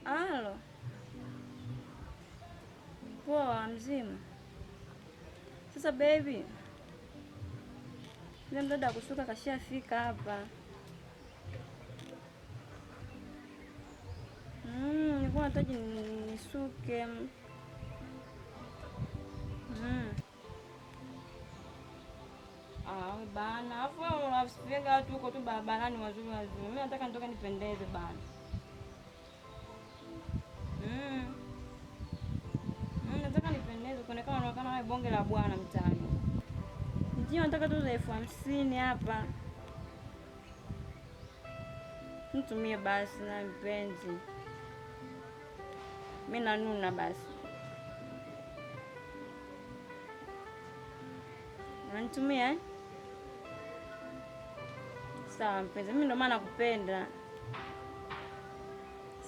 Halo. Poa, mzima. Sasa baby, yule mdada wa kusuka kashafika hapa. Nilikuwa nahitaji nisuke. Ah, bana, afu wewe unasifiaga watu huko tu barabarani wazuri wazuri. Mimi nataka nitoke nipendeze bana. Nataka nipendeze kuonekana unaonekana wewe bonge la bwana mtaani. Ndio nataka tu za 50,000 hapa. Nitumie basi na mpenzi. Mimi nanuna basi. Unanitumia eh? Sawa mpenzi, mimi ndo maana nakupenda.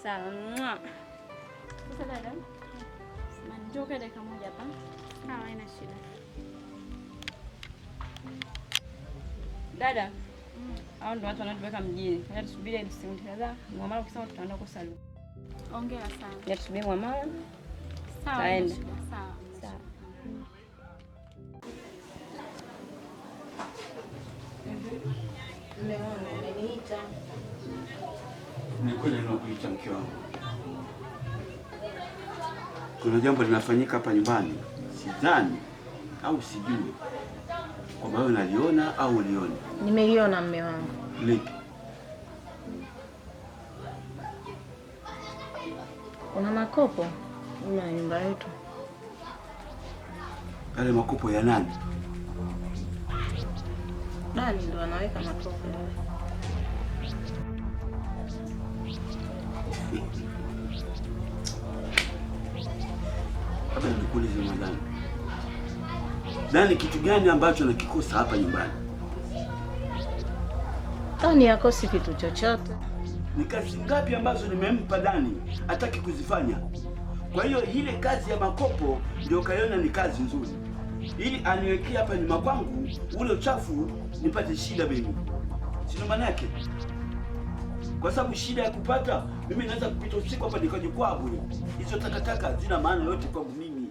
Sawa. Mwah. Sasa dada, nitoke dakika moja hapa. Sawa, haina shida. Dada, hao ndo watu wanaotuweka mjini. Ngoja tusubiri hadi sekunde kadhaa. Mwamala ukisema tutaenda huko saluni. Hongera sana. Ngoja tusubiri mwamala. Sawa, haina Taenda. shida. Sawa. Sawa. Mume wangu umeniita. Ni kweli nimekuita mke wangu. Kuna jambo linafanyika hapa nyumbani, sidhani au sijui kwamba wewe unaliona au ulioni. Nimeliona mume wangu. Lipi? Kuna makopo nyuma ya nyumba yetu. Yale makopo ya nani? Dani ndo anaweka makopo yale. Labda nikuulize madam. Dani, kitu gani ambacho nakikosa hapa nyumbani? Dani hakosi kitu chochote. Ni kazi ngapi ambazo nimempa Dani hataki kuzifanya? Kwa hiyo ile kazi ya makopo ndio kaiona ni kazi nzuri, ili aniwekee hapa nyuma kwangu ule uchafu nipate shida mimi, sio maana yake? Kwa sababu shida ya kupata mimi naweza kupita usiku hapa nikajikwaa bure. Hizo takataka hazina maana yote kwangu mimi.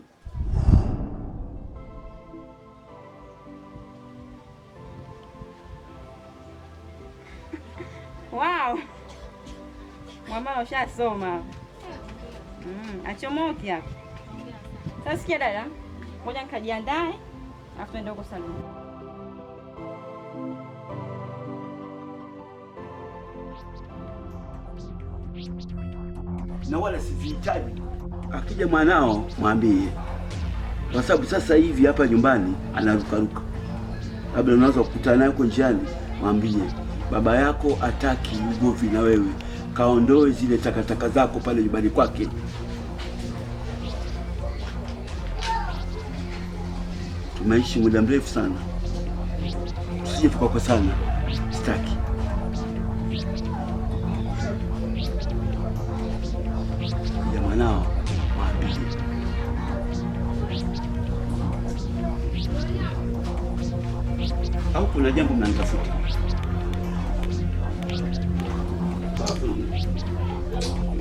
Wow. Mwamala ushasoma. Achomoki hapa. Sasa sikia dada, ngoja nikajiandae alafu tuende huko saluni. Na wala sizihitaji. Akija mwanao mwambie, kwa sababu sasa hivi hapa nyumbani anarukaruka, labda unaweza kukutana naye huko njiani, mwambie baba yako hataki ugomvi na wewe, kaondoe zile takataka zako pale nyumbani kwake. Tumeishi muda mrefu sana, tusije tukakosana, sitaki. Ya mwanao mwambie. Au kuna jambo mnanitafuta?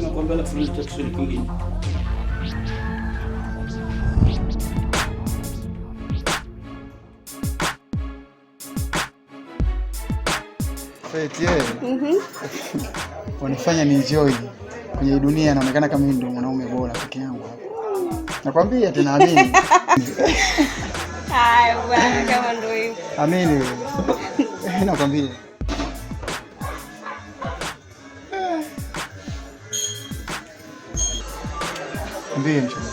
Nakwambia alafu tatizo kingine. Feti, wanifanya ni enjoy kwenye dunia, naonekana kama mimi ndio mwanaume bora peke yangu hapa. Nakwambia tena, amini. Haya bwana, kama ndio hivyo. Amini wewe. Nakwambia. Ndiyo mchumba.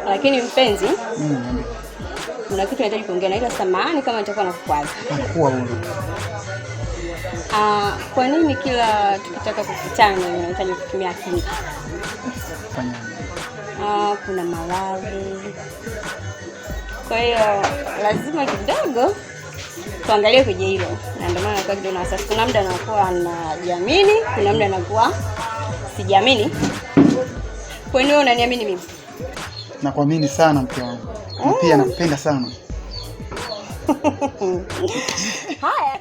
Lakini mpenzi, Niambie. kuna kitu nahitaji kuongea na, ila samahani kama nitakuwa nakukwaza. Anakuwa huru. Kwa nini kila tukitaka kukutana unahitaji kutumia kinga? Fanya. Kuna maradhi. Kwa hiyo lazima kidogo tuangalie kwenye hilo, na ndio maana nakuwa kidogo na wasiwasi. Kuna muda nakuwa najiamini, kuna muda nakuwa sijiamini. Kwa nini wewe unaniamini mimi? Nakuamini sana mke wangu. Na pia nakupenda sana. Haya.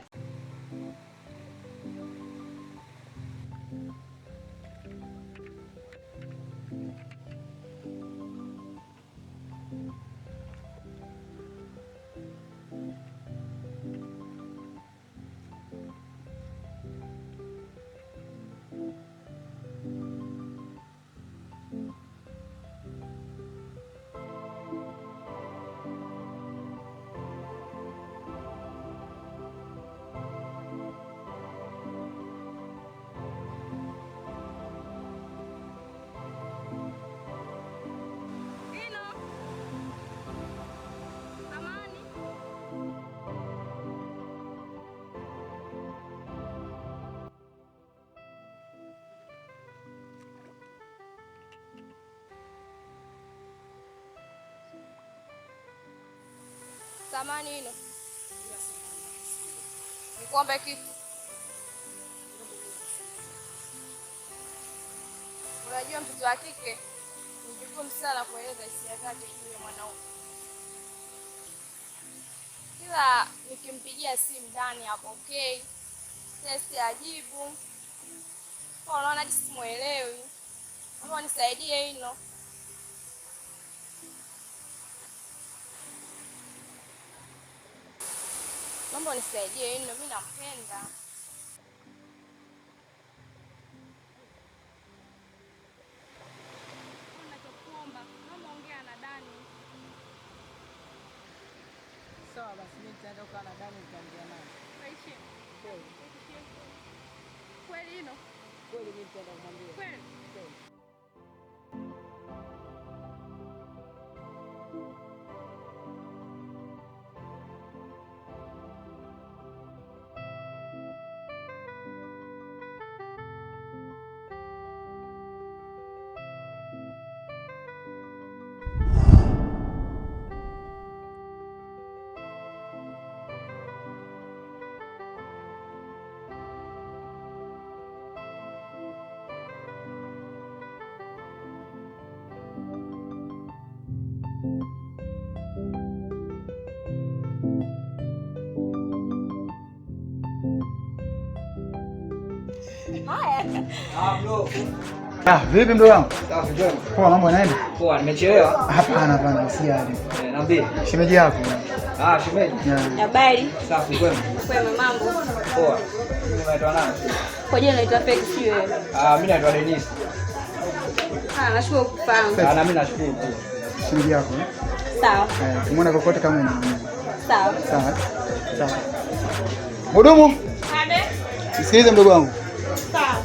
Samani hilo. Nikuombe kitu. Unajua mtoto wa kike ni vigumu sana kueleza hisia zake juu ya mwanaume. Kila nikimpigia simu ndani hapokei, testi ajibu. Kwa unaona hadi simuelewi. Naomba unisaidie hilo. Naomba unisaidie hilo, mimi nampenda. Ninachokuomba, naomba ongea na Dani. Sawa basi, mimi nitaenda kukaa na Dani nitaongea naye. Kwa heshima. Kweli. Kweli hilo? Kweli mimi nitaenda kumwambia. Kweli. Kweli. Ah, vipi mdogo wangu? Safi kwema. Poa, mambo yanaenda? Poa, nimechelewa. Hapana, hapana, usijali. Niambie. Shemeji yako. Ah, shemeji. Yeah. Habari? Safi kwema. Kwema, mambo? Poa. Mimi naitwa nani? Kwa jina naitwa Felix, si wewe? Ah, mimi naitwa Dennis. Ah, nashukuru kufahamu. Ah, na mimi nashukuru pia. Shemeji yako. Eh? Sawa. Ukimwona kokote kama ni. Sawa. Sawa. Sawa. Mhudumu. Abe. Nisikilize mdogo wangu. Sawa.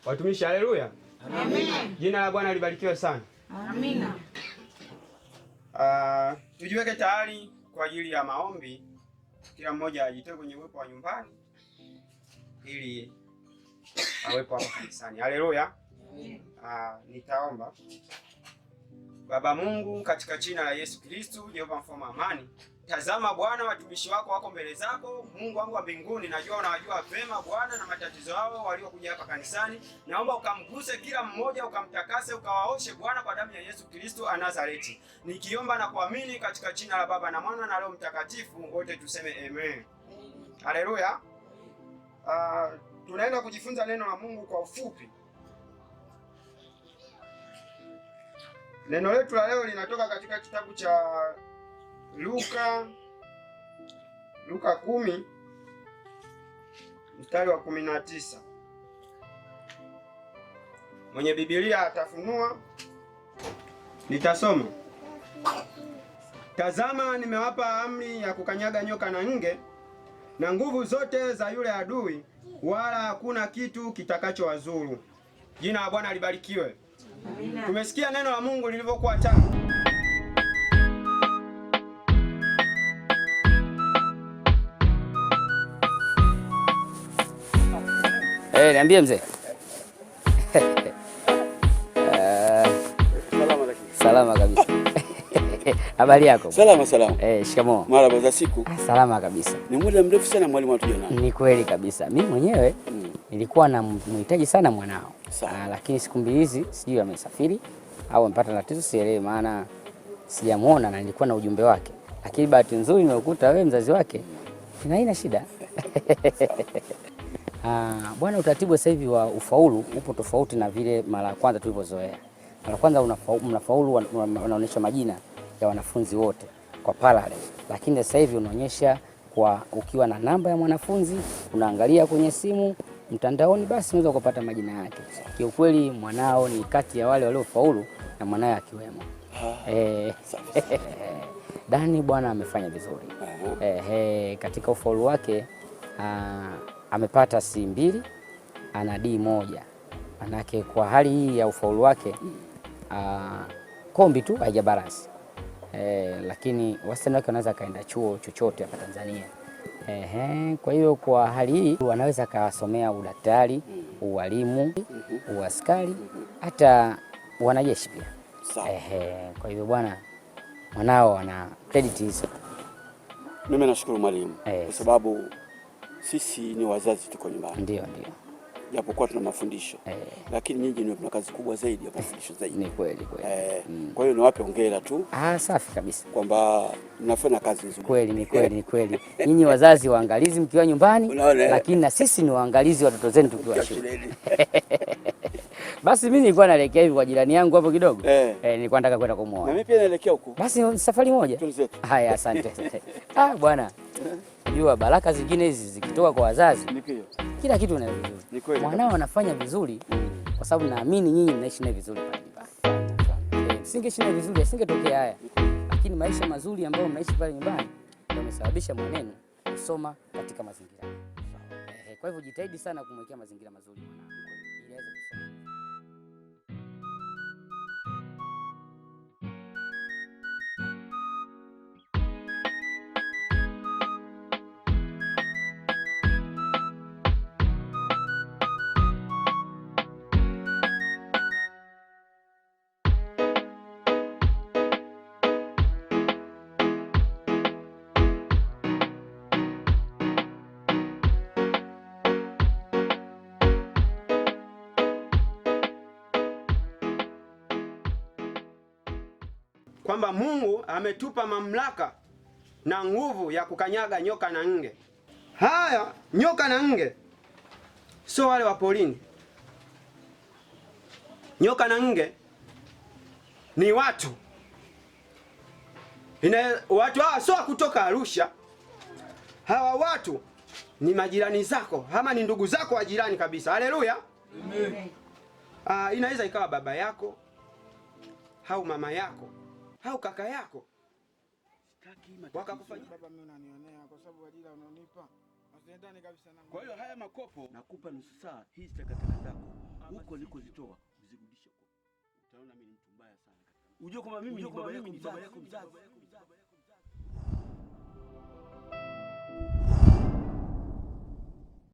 Watumishi, haleluya. Amen. Jina la Bwana libarikiwe sana. Amina. Tujiweke tayari kwa ajili ya maombi. Kila mmoja ajitoe kwenye uwepo wa nyumbani ili awepo hapa kanisani. Haleluya. Nitaomba. Baba Mungu, katika jina la Yesu Kristo, Jehova mfalme wa amani, Tazama Bwana, watumishi wako wako mbele zako. Mungu wangu wa mbinguni, najua unawajua vema Bwana na matatizo yao waliokuja hapa kanisani. Naomba ukamguse kila mmoja, ukamtakase, ukawaoshe Bwana kwa damu ya Yesu Kristo Nazareti. Nikiomba na kuamini katika jina la Baba na Mwana na Roho Mtakatifu, wote tuseme amen. Haleluya. Tunaenda kujifunza neno la Mungu kwa ufupi. Neno letu la leo linatoka katika kitabu cha Luka 10 mstari wa 19. Mwenye Biblia atafunua, nitasoma. Tazama, nimewapa amri ya kukanyaga nyoka na nge na nguvu zote za yule adui, wala hakuna kitu kitakachowazuru. Jina la Bwana libarikiwe. Amina. Tumesikia neno la Mungu lilivyokuwa tamu. Eh, niambie mzee. Salama kabisa. Habari yako? Salama salama. Shikamoo. Marhaba za siku. Salama kabisa. Ni muda mrefu sana mwalimu hatujaonana. Ni kweli kabisa. Mimi mwenyewe nilikuwa namhitaji sana mwanao. Lakini siku mbili hizi sijui amesafiri au amepata tatizo, sielewi, maana sijamuona na nilikuwa na ujumbe wake. Lakini bahati nzuri nimekuta wewe mzazi wake. Na haina shida. Bwana, utaratibu sasa hivi wa ufaulu upo tofauti na vile mara ya kwanza tulivyozoea. Mara kwanza mnafaulu unaonyesha majina ya wanafunzi wote kwa parallel. Lakini sasa hivi unaonyesha kwa ukiwa na namba ya mwanafunzi, unaangalia kwenye simu mtandaoni, basi unaweza kupata majina yake. Kiukweli mwanao ni kati ya wale waliofaulu na mwanae akiwemo. Dani bwana amefanya vizuri. Katika ufaulu wake amepata C2, ana D1. Manake kwa hali hii ya ufaulu wake kombi tu haijabalance. Lakini wastani wake anaweza kaenda chuo chochote hapa Tanzania. Kwa hiyo kwa hali hii anaweza kasomea udaktari, ualimu, uaskari, hata wanajeshi pia. Kwa hivyo bwana mwanao ana credit hizo. Mimi nashukuru mwalimu kwa sababu sisi ni wazazi tuko nyumbani. Ndio, ndio. Japokuwa tuna mafundisho. Lakini nyinyi ndio mna kazi kubwa zaidi ya mafundisho zaidi. Ni kweli kweli. Kwa hiyo niwape hongera tu. Safi kabisa. Kwamba mnafanya kazi nzuri. Kweli, ni kweli, ni kweli. Nyinyi wazazi waangalizi mkiwa nyumbani, lakini na sisi ni waangalizi watoto zenu tukiwa shule. Basi mimi nilikuwa naelekea hivi kwa jirani yangu hapo kidogo. Nilikuwa nataka kwenda kumuona. Na mimi pia naelekea huko. Basi safari moja. Haya, asante. Bwana. Unajua baraka zingine hizi zikitoka kwa wazazi, kila kitu unayo vizuri. Mwanao anafanya vizuri kwa sababu naamini nyinyi mnaishi naye vizuri pale nyumbani. Msingeishi naye vizuri asingetokea haya. Lakini maisha mazuri ambayo mnaishi pale nyumbani ndio yamesababisha mwanenu kusoma katika mazingira. Kwa hivyo jitahidi sana kumwekea mazingira mazuri mwanao ili aweze kusoma. Kwamba Mungu ametupa mamlaka na nguvu ya kukanyaga nyoka na nge. Haya, nyoka na nge sio wale wa porini. Nyoka na nge ni watu. Watu hawa sio kutoka Arusha. Hawa watu ni majirani zako, ama ni ndugu zako wa jirani kabisa. Haleluya. Amen. Inaweza ikawa baba yako au mama yako au kaka yako. Wakakufanyia. Baba, mimi unanionea kwa sababu ajira unaonipa usiendane kabisa na. Kwa hiyo haya makopo nakupa nusu saa hizi takataka zako huko nilikoziitoa uzirudishe huko. Utaona mimi ni mtu mbaya sana. Unajua kwamba mimi ni baba yako mzazi.